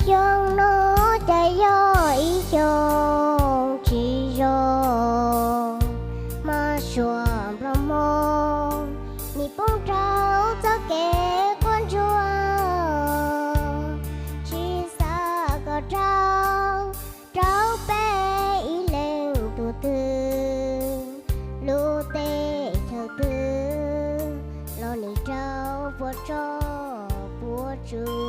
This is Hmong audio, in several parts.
Xyoo no ces yog ib xyoo tsis zoo, mas suav nplog hmoo, nim poob rau txoj kev quaj ntsuag, tsis xav kom raug rau peb ib leeg tus twg, lub teb chaws twg los nws raug puas tsuaj puas tsuag.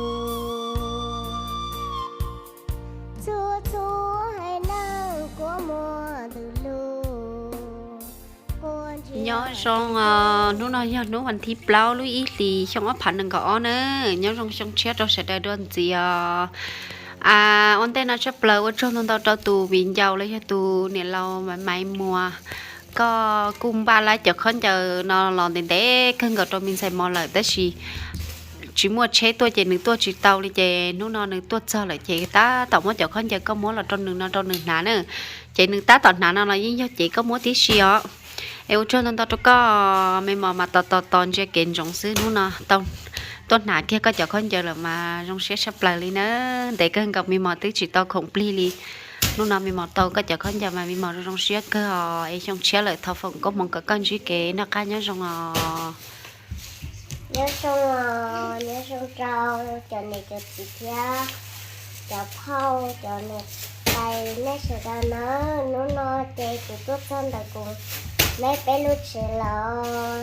Txhua txhua haiv neeg kua muag ntws lug. Nyob zoo, hnub no yog hnub vas thib plaub lub ib hlis xyoo ob phav nees nkaum ob na. Nyob zoo xyoo tshiab rau sawv daws dua ntxiv os. Ua ntej no tshaj plaws ua tsaug ntau ntau rau tus viv ncaus los yog tus niam laus Maiv Muas, koj kuj npaj lawv cov khaub ncaws no los ntev ntev kawg nkaus rau me ntxhais Mos lawm tab sis tsis muaj tsheb tuaj ces nws tuaj tsis tau li ces hnub no nws tuaj txog lawm ces tab tom muab cov khaub ncaws koj muab los rau nws no rau nws hnav na. Ces nws tab tom hnav no los yeej yog cev koj muab tib si os. Es ua tsaug ntau ntau rau koj me Mos mas tos tos tos ntsia kev ntsoov xwb hnub no tuaj hnav kiag koj cov khaub ncaws lawm mas zoo siab tshaj plaws li na. Ntev kawg nkaus me Mos twb tsis tau khoom plig li. Hnub no me Mos tau koj cov khaub ncaws mas me Mos zoo zoo siab kawg os. Es xyoo tshiab lawm thov foom koob hmoov kom koj ntsib kev noj qab nyob zoo os. Nyob zoo, nyob zoo rau cov niam cov txiv thiab cov phauj cov niam tais nej sawv daws na. Hnub no ces kuv tuaj txog ntawm kuv neb peb lub tsev lawm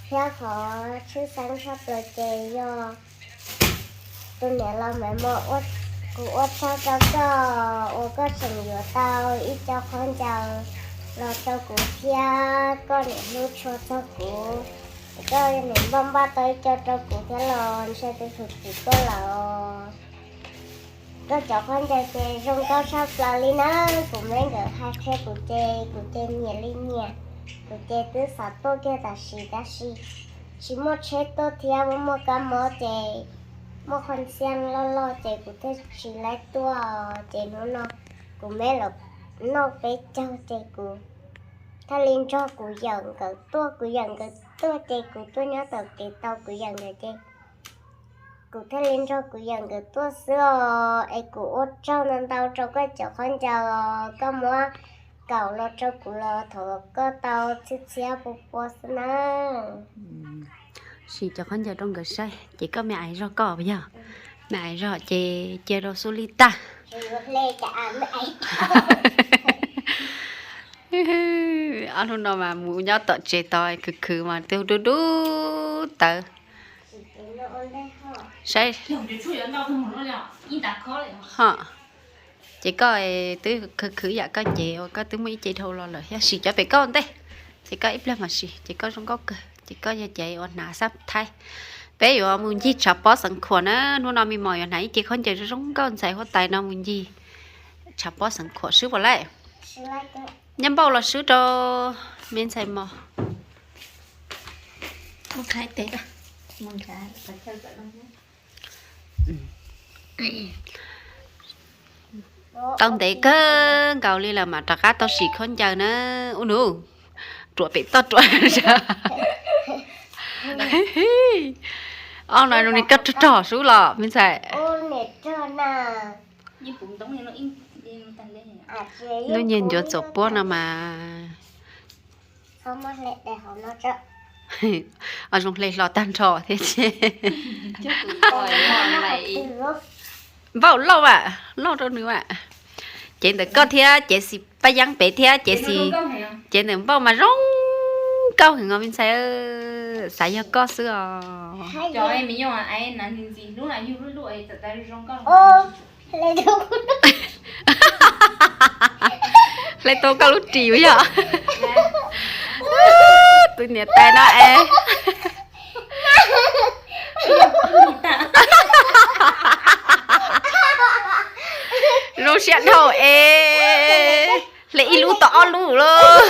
thiab qhov tshwj xeeb tshaj plaws ces yog tus niam laus Maiv Muas, kuv ua tsaug rau koj uas koj tseem yuav tau ib co khaub ncaws los rau kuv thiab koj niam hlub tshua txog kuv. Koj niam npaj npaj tau ib co rau kuv thiab los ntshe tus txhum txim koj lawm. Koj cov khaub ncaws ces zoo nkauj tshaj plaws li na. Kuv me nkawd hais qhia kuv ces kuv ces nyiam li nyiam. Kuv ces twb xav tuaj kiag tam sim tab sis tsis muaj tsheb tuaj thiab muaj muaj kab mob ces muaj qhov ntxiag loj loj ces kuv thiaj tsis laib tuaj. Ces hnub no kuv me los noj peb caug ces kuv thiaj li nrog kuv yawm nkawd tuaj. Kuv yawm nkawd tuaj ces kuv tuaj nyob tom kev tau kuv yawm nkawd ces kuv thiaj li nrog kuv yawm nkawd tuaj xwb os. Es kuv ua tsaug ntau ntau rau koj cov khaub ncaws os, koj muab kaum los rau kuv los thov koj tau txhiab txhiab pua pua xwb na. Sim cov khaub ncaws rau nkawd saib ces koj me ais zog koj puas yog? Me ais zog ces cia rau xub li tag. Ob hnub no mas mus nyob tom tsev tos khwv khwv mas twb dub dub tawv. Saib, ho, ces koj twb khwv khwv yam koj ces uas koj twb muaj ib ce dhau los lawm, yog sim cov pem koj ntej, ces koj ib pliag mas sim, ces koj zoo nkauj kawg, ces koj yog ces uas hnav xab thaib. Peb yuav mus ncig tshav pob Xeev Khuam na, hnub no me mos yuav hnav ib ce khaub ncaws zoo nkauj ntxhais huab tais no mus ncig tshav pob Xeev Khuam swb puas laij. Nyob npauj los swb rau me ntxhais mos. Tau ntev kawg nkaus li lawm mam rov qab tau sim khaub ncaws na. Ub nus, ruam pem toj ruam. Ob no zoo li koj rog rog sub los me ntxhais. Lub nyiag ncuav txaus puab no mas. Zoo hle hlo tag nrho thiab ces. Npauj lauj am, lauj rau nws am. Cev ntawm koj thiab cev xis Paj Yeeb pem thiab cev xis, cev ntawm npauj mas zoo nkauj heev os me ntxhais, xav yog koj xwb os. Hle tau koj lub ris yog. Tus niam tais no es zoo siab dhau es hle ib lub tau ob lub lauj.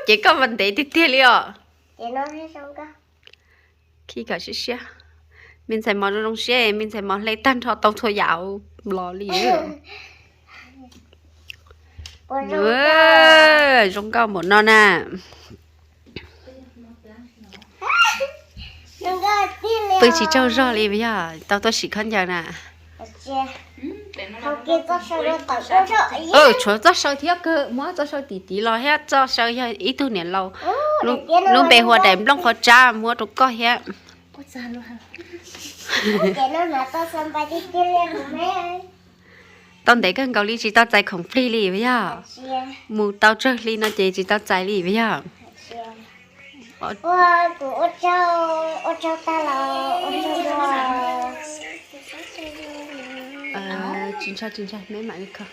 Ces koj mas ntev tiag tiag li os. Khib kawm siab siab. Me ntxhais mos zoo zoo siab, me ntxhais mos hle tag nrho tau txhua yam los li. Zoo nkauj npaum no na. Pw tsis tsaug zog li puas yog? Tau tuaj sim khaub ncaws na. Tshuav txoj saw thiab kawg, muab txoj saw tim tid los thiab, txoj saw yog ib tug niam laus lub npe hu ua daim nplooj qhov tsab muab rau koj thiab. Tau ntev kawg nkaus li tsis tau txais khoom plig li puas yog? Mus tau tsawg hli no ces tsis tau txais li puas yog? Tsis ntshai, tsis ntshai, me mam li kho.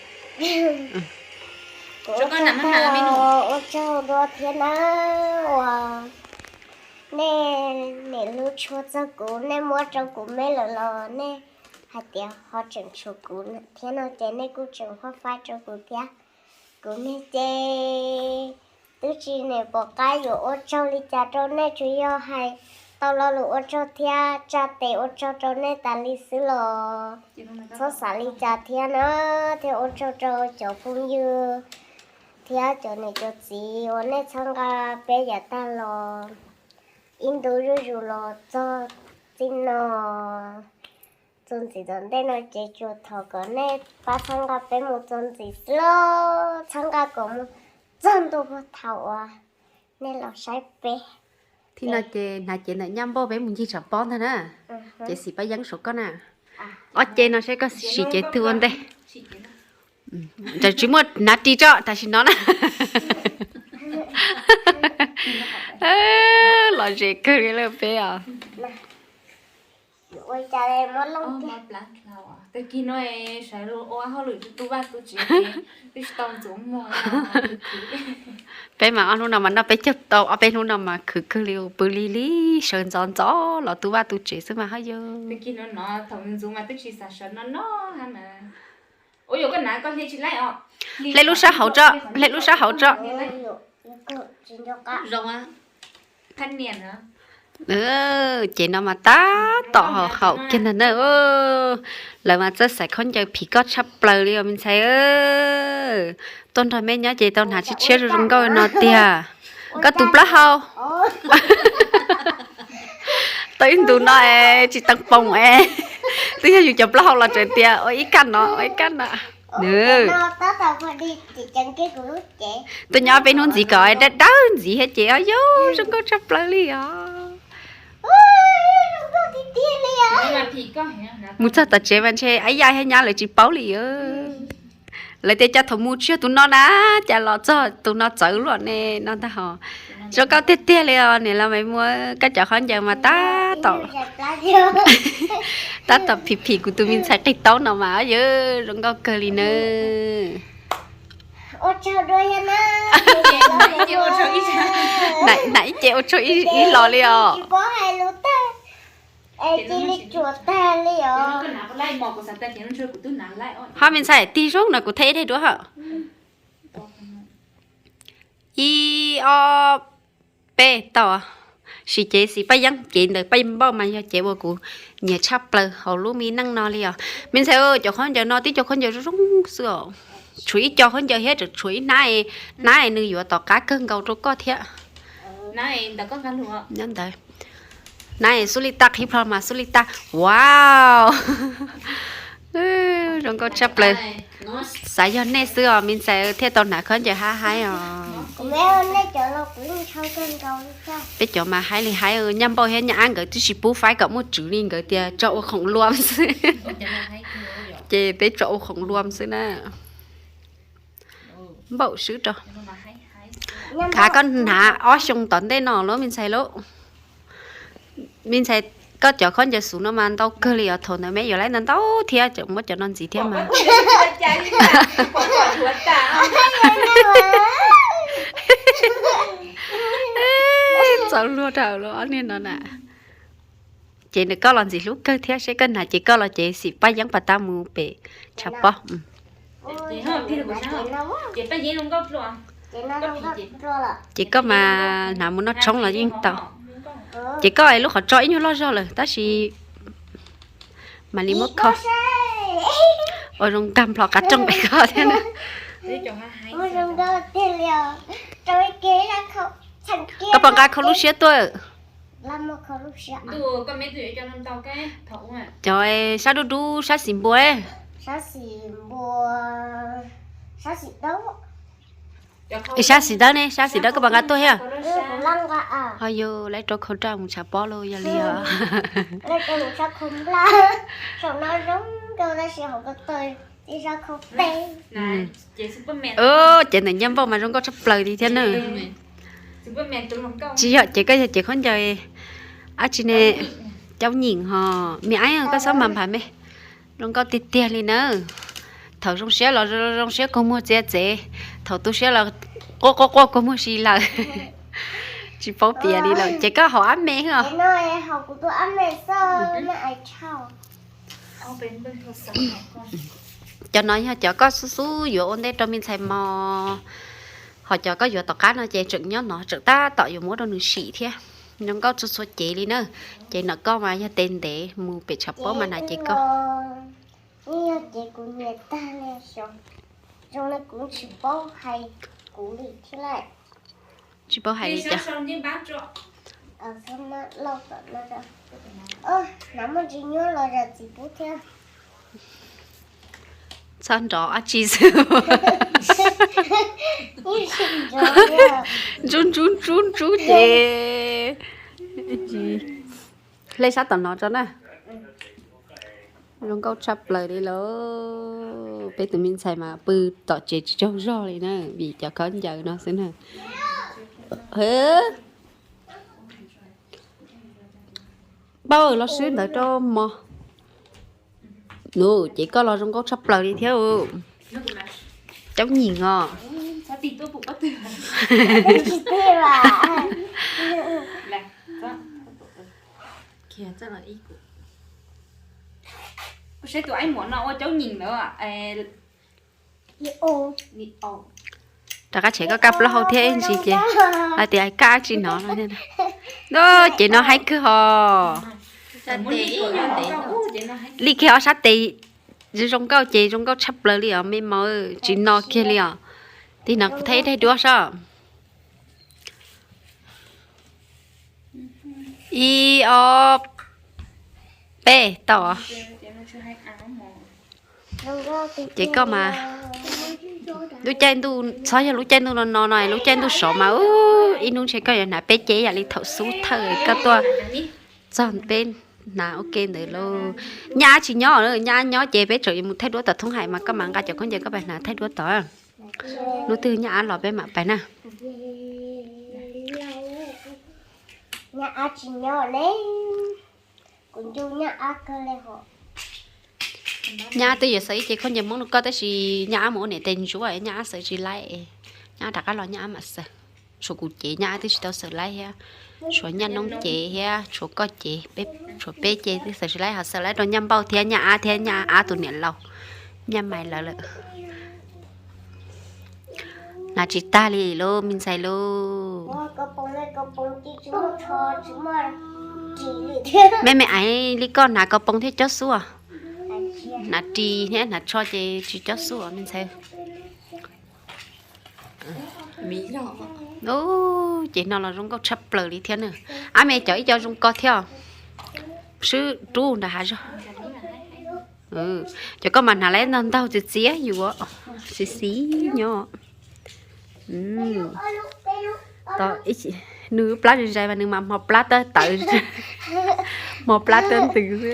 Kuv ua tsaug dua thiab na, uas nej niam hlub tshua txog kuv, nej muab rau kuv me lawm los nej hais tias ho tseem tshuav kuv thiab no ces nej kuj tseem faj faib rau kuv thiab. Kuv niag ces twb tsis niam pom qab yuav ua tsaug li cas rau nej, tsuas yog hais tau lo lus ua tsaug thiab tsa tes ua tsaug rau nej tas li xwb los txhob xav li cas thiab na, thiab ua tsaug rau cov phooj ywg thiab cov niam cov txiv uas nej txhawb nqa peb yav tag los ib ntu zuj zus los txog txij no. Txuas ntxiv tom ntej no ces tsuas thov kom nej pab txhawb nqa peb mus txuas ntxiv xwb los txhawb nqa kom mus txog ntua puag thaum uas nej los saib peb. Thaum no ces hnav cev ntawm Nyaj Npauj peb mus ncig tshav pob ntag na. Ces xim Paj Yeeb saum koj na. Ob ce no saib koj sim cev twg ua ntej. Tsis muaj hnav ris tso tam sim no na. Lom zem kawg li lawm peb os. Tag kis no sawv ua hauj lwm tu vaj tu tsev, twb tsis tau ntxuav muag. Peb mas ob hnub no mas noj peb caug tau, ob peb hnub no mas khwv kawg li, pw lig lig sawv ntxov ntxov los tu vaj tu tsev xwb mas haj yog. Hle lub sab hauv tso, hle lub sab hauv tso. Ces no mas tab tom haum kiag ntag na. Lawv mas txawj xaiv khaub ncaws phim koj tshaj plaws li os me ntxhais. Tuaj nrog meb nyob ces tau hnav tshiab tshiab zoo nkauj no tiag. Koj tus plaub hau tau ib ntus no es tsis teev poos es, twb yog yus cov plaub hau los tseem tias ua ib kaj no ua ib kaj no. Tuaj nyob peb hnub ntxiv kom dawb dawb ntxiv thiab ces yog zoo nkauj tshaj plaws li os. Mus txog tom tsev mas ntshe ab yaj thiab nyab lawv tsis paub li. Lawv tias cas thaum mus tsis yog tus no na, cas los txog tus no txawv luaj ne no ntag hos. Zoo nkauj tiag tiag li os niam laus Maiv Muas, koj cov khaub ncaws mas tab tom, tab tom phim phim kuv tus me ntxhais qig taub no mas yog zoo nkauj kawg li nawb. Hnav ib ce ua tsaug ib los li os. Ho me ntxhais tig zoo no kuv thaij ib daim duab hos. Ib ob peb tau. Sim cev xim Paj Yeeb, cev ntawm Paj Npauj mas yog cev uas kuv nyiam tshaj plaws hauv lub me neej no li os. Me ntxhais, cov khaub ncaws no tib co khaub ncaws zoo zoo xwb os. Tshuav ib co khaub ncaws thiab tseem tshuav ib hnab, hnab nws yuav tom qab kawg nkaus rau koj thiab. Nyob ntawd. Hnab xub li taj qhib plho mas xub li taj. Wow, zoo nkauj tshaj plaws. Xav yog nej xwb os me ntxhais thiaj tau hnav khaub ncaws haib haib os. Peb cov mas haib li haib, Nyaj Npauj thiab Nyaj Ab nkawd twb tsis pub faib kom muaj tswv li, nkawd tias tso ua khoom luam xwb. Ces peb tso ua khoom luam xwb na. Npaum swb rau. Kav koj hnav ob xyoo tom ntej no lub me ntxhais lauj. Me ntxhais, koj cov khaub ncaws xub no mas ntau kawg li os, thaum ntawd me yuav lawv ntau ntau thiab, tseem muab cov no ntxiv thiab mas. Txaus luag rau lawv ob niag no na. Ces nws koj los ntxim hlub kawg thiab, seb koj hnav ces koj los ces xim Paj Yeeb pas tab mus pem tshav pob. Ces koj mas hnav mus noj tshoob los yeej tau. Ces koj lub qhov tso ib nyuag loj zog lawm tab sis mam li muab kho. Ua zoo nkag nplho qab rooj pem koj thiab na. Koj puas nqa khau lub siab tuaj? Cov sab dub dub sab xis npua, sab xis dawb ne, sab xis dawb koj puas nqa tuaj thiab? Ho yog lawv rau khau raj mus tshav pob lauj, yog li os. Ces ntawm nyiaj npauj mas zoo nkauj tshaj plaws li thiab na. Tsis yog ces koj yog ces khaub ncaws dab tsi ne, caub nyim ho. Me ab, koj txhob mas npham me, zoo nkauj tiag tiag li na. Thaum zoo siab los zoo siab kua muag txiav txev, thaum tu siab los quaj quaj quaj kua muag si lawm. Tsis paub piav li lawm ces koj haus ab me os. Cov no yog cov koj xub xub yuav ua ntej rau me ntxhais mos, ho cov koj yuav tom qab no ces tseem nyob no, tseem tab tom yuav muab rau nws sim thiab. Zoo nkauj txhua txhua cev li na. Ces ntawm koj mas yog tes ntev mus pem tshav pob mas hnav cev koj. Tsis paub hais li cas. Txhob nrov dab tsi xwb. Ntsub ntsub ntsub ntsub ces hle sab tom no tso na. Zoo nkauj tshaj plaws li lauj. Peb tus me ntxhais mas pw tom tsev tsis tsaug zog li na, vim cov khaub ncaws no xwb na. Npauj, los swb ntawd rau mos. Nws ces koj los zoo nkauj tshaj plaws li thiab. Caub nyim os. Saib tus aib muam no ua caub nyim lawm. Rov qab tshem koj kab plaub hau thiab ib ntsis ces hais tias kab tsis hnov no. Ces no haib kawg hos. Li kiag ob sab tes zoo nkauj ces zoo nkauj tshaj plaws li os me mos, tsis no kiag li os. Tig no kuv thaij ib daim duab sob. Ib ob peb tau. Ces koj mas lub caij ntuj txhob yog lub caij ntuj no no no, lub caij ntuj sov mas ib hnub ntshe koj yuav hnav peb ceb yam li thaum xub thawj koj tuaj txog peb hnav ua ke ntawd lauj. Nyab tsis nyob, nyab nyob ces peb tseem yuav mus thaij duab tom thoob hais mas koj mam nqa cov khaub ncaws koj pais hnav thaij duab tod. Hnub twg nyab ab los peb mam pais na. Nyab ab twb yuav xaws ib ce khaub ncaws Hmoob rau koj tab sis nyab ab mus ua niam tes ntsuab, nyab ab xaws tsis laib. Nyab ab rov qab los nyab ab mam xaws. Tshuav kuv cev nyab ab twb tsis tau xaws laib thiab. Tshuav nyab noob cev thiab tshuav koj cev, peb tshuav peb ce twb xaws tsis laib, ho xaws laib rau nyab npauj thiab nyab ab thiab nyab ab tus niam laus, nyab mais lawv lawm. Hnav tsis tag li lauj me ntxhais lauj. Me me aiv li koj hnav ko poos thiab cob xub, hnav ris thiab hnav tsho ces tsis cob xub me ntxhais. Ces no los zoo nkauj tshaj plaws li thiab na. Ab me cov ib co zoo ko thiab. Swb rub nram hav zog. Cov koj mas hnav lawm ntog ntaug txiv txiab yuav xis xis nyob. Nws plab zais zais mas nws mas hmo plab tawb tawv, hmo plab tawb ntws xwb.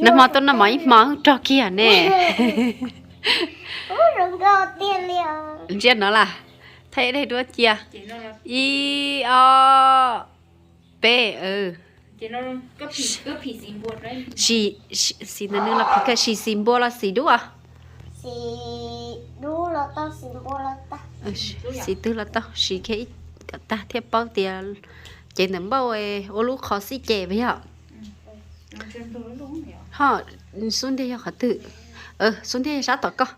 Nag hmo tuaj noj mov ib hmo rog kiag ne. Ntsia no las, thaij daim duab cia. Ib ob peb. Xis ntawm nws los phim kawg, xis xis npua los xis dub os? Xis twg los tau, xis kiag ib kom tag thiaj paub tias cev ntawm npauj ua lub qhov xij ces puas yog? Ho xub ntiag yog qhov twg? Xub ntiag yog sab tom koj.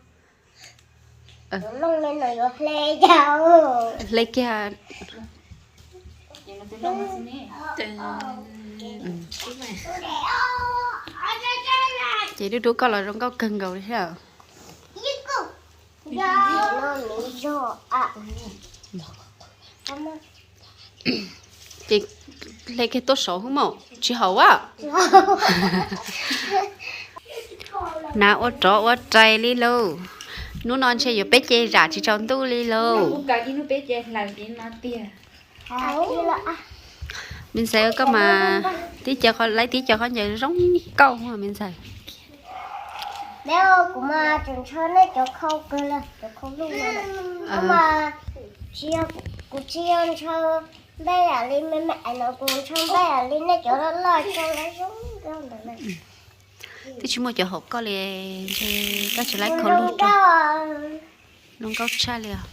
Hle kiag. Ces dub dub koj los zoo nkauj kawg nkaus li thiab. Ces hle kiag tuaj saud hwb mas tsis haum a. Hnav ua rov ua rais li lauj. Hnub no ntshe yuav peb ce zam tsis tsaus ntuj li lauj. Me ntxhais koj mas tib co, laib tib co khaub ncaws zoo nkauj me ntxhais. Kuv mas tseem ntshaw nej cov khau kawg li, cov khau luj no. Kuv mas tsis yog, kuv tsis yog ntshaw npej yam li me me no, kuv ntshaw npej yam li nej cov loj loj tso lawv zoo nkauj ntawd na. Twb tsis muaj cov haum koj li, ntshe koj tsis laib khau luj rau. Zoo nkauj tshaj li os.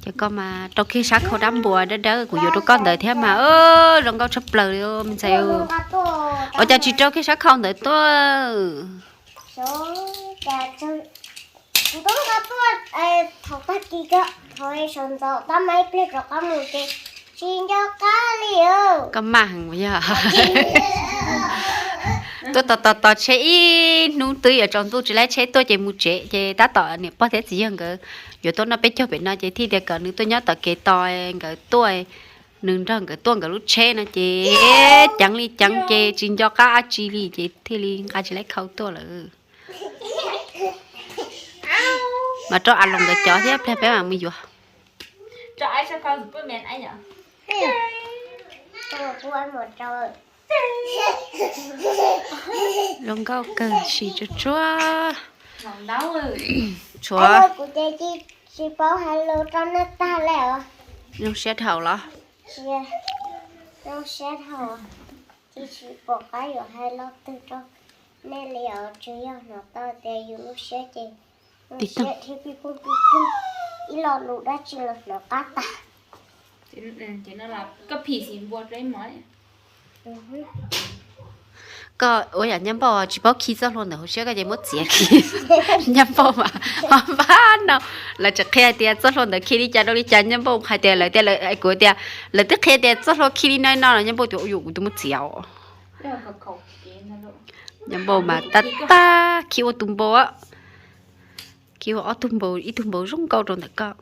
Ces koj mas rau kiag sab khau dab npua dawb dawb kuv yuav rau koj ntawd thiab mas, zoo nkauj tshaj plaws li me ntxhais. Ua cas tsis rau kiag sab khau ntawd tuaj? Thaum tag kis ko, thaum sawv ntxov tab mas ib pliag rov qab mus ces tsis nco qab li. Koj maj heev yog. Tuaj tos tos tos tsheb ib hnub twb yuav tsaus ntuj tsis laib tsheb tuaj ces mus tsev ces tab tom niam pog thiab txiv yawg nkawd yuav tuaj noj peb caug pem no ces thiaj tias kom nws tuaj nyob tom kev tos nkawd tuaj, nws nrog nkawd tuaj nkawd lub tsheb no ces ceev li ceev ces tsis nco qab dab tsi li ces thiaj li nqa tsis laib khau tuaj lawm. Mas rau a los nkawd cov thiab pliag peb mam mus yuav. Zoo nkauj kawg, sim tsuag tsuag. Tshuav. Kuv ces tsis paub hais lus rau nej tag li os. Zoo siab dhau los? Zoo siab dhau, tsis pom qab yuav hais lo twg rau nej li os, tsuas yog hnov tau tias yus lub siab ces lub siab dhia pij pug pij pug, ib lo lus dab tsi los hnov qab tag. Koj ua yam Nyab Npauj tsis paub khi txoj hlua ntawm hauv siab koj ces muab txiav khi. Nyab Npauj mas pab no, lawv tseem qhia hais tias txoj hlua ntawd khi li cas rau li cas, Nyab Npauj hais tias lawv tias, kuv tias lawv twb qhia tias txoj hlua khi li no no los Nyab Npauj tias, ua yus kuv twb muab txiav os. Nyab Npauj mas tab tab khi ua tus npau, khi ua ob tug npau, ib tug npau zoo nkauj rau ntawm koj.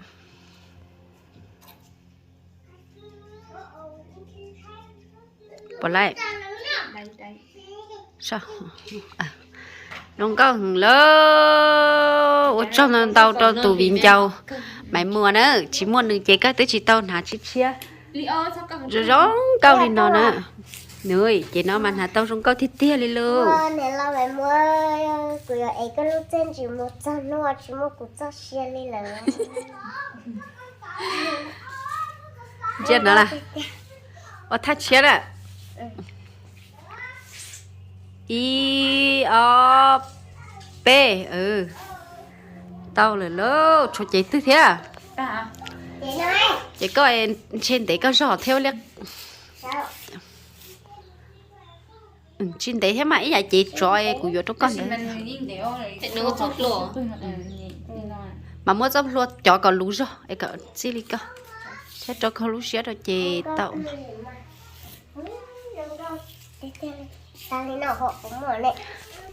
Pom lawm. Zoo nkauj heev lawm. Ua tsaug ntau ntau rau tus viv ncaus Maiv Muas na, tsis muaj nws ces koj twb tsis tau hnav tshiab tshiab zoo zoo nkauj li no na. Nws ces no mas hnav tau zoo nkauj tiag tiag li lauj. Niam laus Maiv Muas, kuv yuav ev koj lub txiaj ntsig mus txog hnub tsis muaj kuv txoj sia li lawm. Ntsia no las, ua thaj tshiab lawm. Ib ob peb, tau lawm lauj, tshuav cev twg thiab? Ces koj ntshe ntev koj zog thiab li. Tsis ntev thiab mas ib yam cev tsov kuv yuav rau koj ntawd. Mas muab txoj hlua cov kom luv zog es kom txij li koj, thiab rau koj lub siab rau ces tau.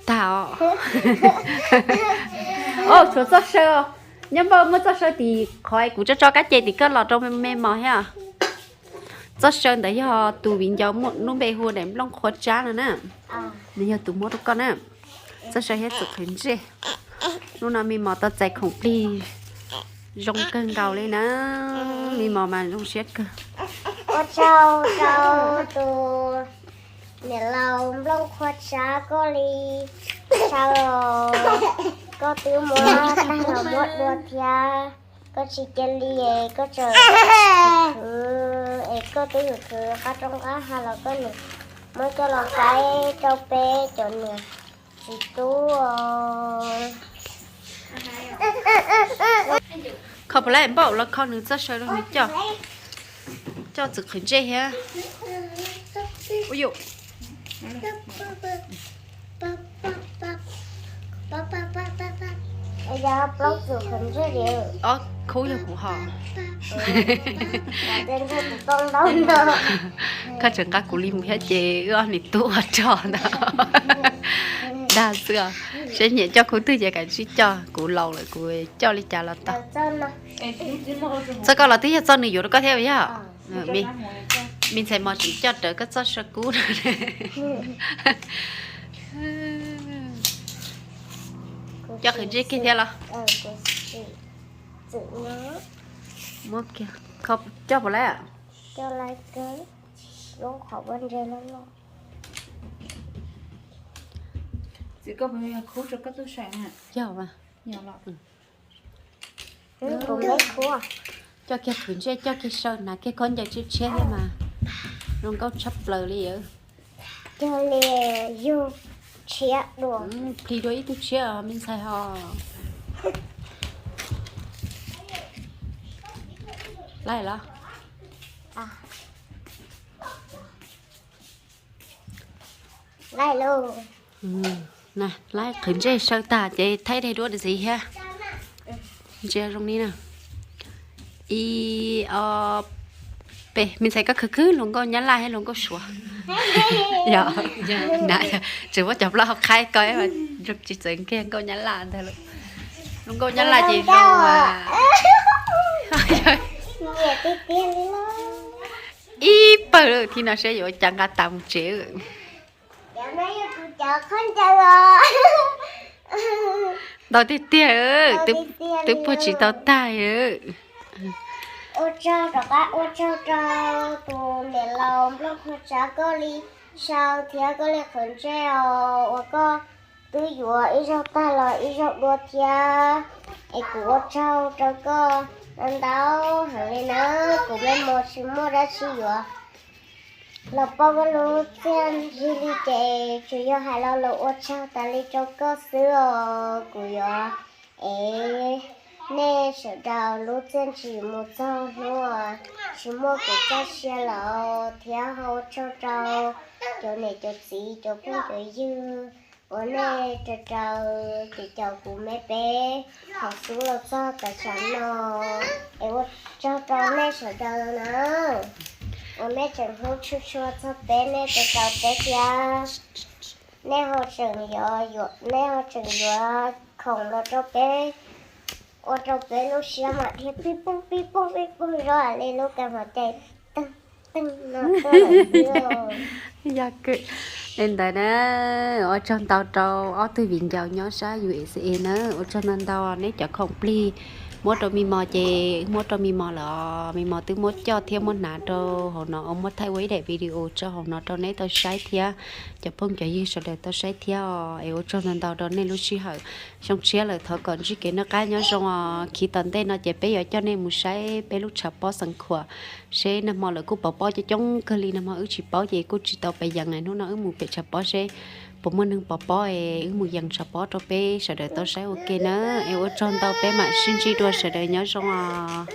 Tag os. Tshuav txoj saw. Nyob npauj muab txoj saw tim qhov kuv tso tso kab ce tim koj los rau me mos thiab. Txoj saw ntawd yog tus viv ncaus muaj lub npe hu ua daim nplooj qhua tsab no na. Nws yog tus muab rau koj na. Txoj saw thiab txwm qhwv ntsej. Hnub no me mos tau txais khoom plig zoo kawg nkaus li na. Me mos mas zoo siab kawg. Ua tsaug rau tus niam laus nplooj qhua tsab koj li saw os. Koj twb muab tag los muab dua thiab. Koj tsis cia li es koj tseem khwv es koj twb yuav khwv qab roob qab hav los koj niam muab coj los faib rau peb cov niam txiv tub. Kho puas laib npauj los kho nws txoj saw rau nws coj, coj txwm qhwv ntsej thiab. Ob khub yog kuv ho. Koj tseem nqa kuv li mus thiab ces wb ob niam tub ua rog ntag. Tag xwb os. Seb nyiam coj khub twg ces kav tsij coj, kuv laus lawm kuv coj li cas los tau. Txoj koj los twb yog txoj nws yuav rau koj thiab yog? Me ntxhais mos tseem coj rawv koj txoj saw kub no. Coj qhwv ntsej kiag thiab los? Coj puas laib? Txiv, koj puas yog khub rau koj tub saum na? Yog mas. Coj kiag qhwv ntsej, coj kiag saw, hnav kiag khaub ncaws tshiab tshiab thiab mas zoo nkauj tshaj plaws li. Cog li yug tshiab dua. Plig dua ib tug tshiab os me ntxhais ho. Laib los? Laib lauj. Laib qhwv ntsej saw tag ces thaij daim duab ntxiv thiab. Ntsia zoo li na. Ib, ob, peb. Me ntxhais koj khwv khwb hluas nkauj Nyab Laj thiab hluas nkauj Suav? Yog, tseem muab cov plaub hau qhaib koj, tsis txawm nkag nkauj Nyab Laj ntag. Hluas nkauj Nyab Laj ces zoo mas. Ib pawg lawm, thib no saib yuav ua cas nqa tas mus tsev. Ntau tiag tiag, twb puag tsis tau tag. Ua tsaug rov qab ua tsaug rau tus niam laus Nplooj Qhua Tsav, koj li sau thiab koj li qhwv ntsej os, uas koj twb yuav ib zaug tag los ib zaug dua thiab. Es kuv ua tsaug rau koj ntau ntau heev li na. Kuv me mos tsis muaj dab tsi yuav los pauj koj lub txiaj ntsig li ces tsuas yog hais lo lus ua tsaug tas li rau koj xwb os. Kuv yuav ev nej sawv daws lub txiaj ntsig mus txog hnub tsis muaj kuv txoj sia lawm thiab ho ua tsaug rau cov niam cov txiv cov phooj cov ywg uas nej raws raws ces caum kuv me peb thaum xub los txog tam sim no. Es ua tsaug rau nej sawv daws na, uas nej tseem hlub tshua tshua txog peb, nej raws raws peb thiab. Nej ho tseem yuav, nej ho tseem yuav khoom los rau peb, ua rau peb lub siab mas dhia pib poog pib poog pib poog zoo li lub kas mos cai teeg teeg no. Yog kawg li ntawd na, ua tsaug ntau rau ob tug viv ncaus nyob sab U S A na, ua tsaug ntau ntau neb cov khoom plig muab rau me mos ces muab rau me mos lawm os. Me mos twb muab coj thiab muab hnav rau hauv no, muab thaij ua ib daim video tso hauv no rau neb tau saib thiab cov phooj cov ywg sawv daws tau saib thiab os. Es ua tsaug ntau ntau rau nej lub sij hawm. Xyoo tshiab lawm thov kom ntsib kev noj qab nyob zoo os. Khiv tom ntej no ces peb yuav coj nej mus saib peb lub tshav pob Xeev Khuam seb nag hmo lawv kuj pauv pob coob coob kawg li, nag hmo wb tsis paub ces kuj tsis tau pais yees. Hnub no wb mus pem tshav pob seb puas muaj neeg pauv pob es wb mus yees tshav pob rau peb sawv daws tau saib ua ke na. Es ua tsaug ntau, peb mam sib ntsib dua, sawv daws nyob zoo os.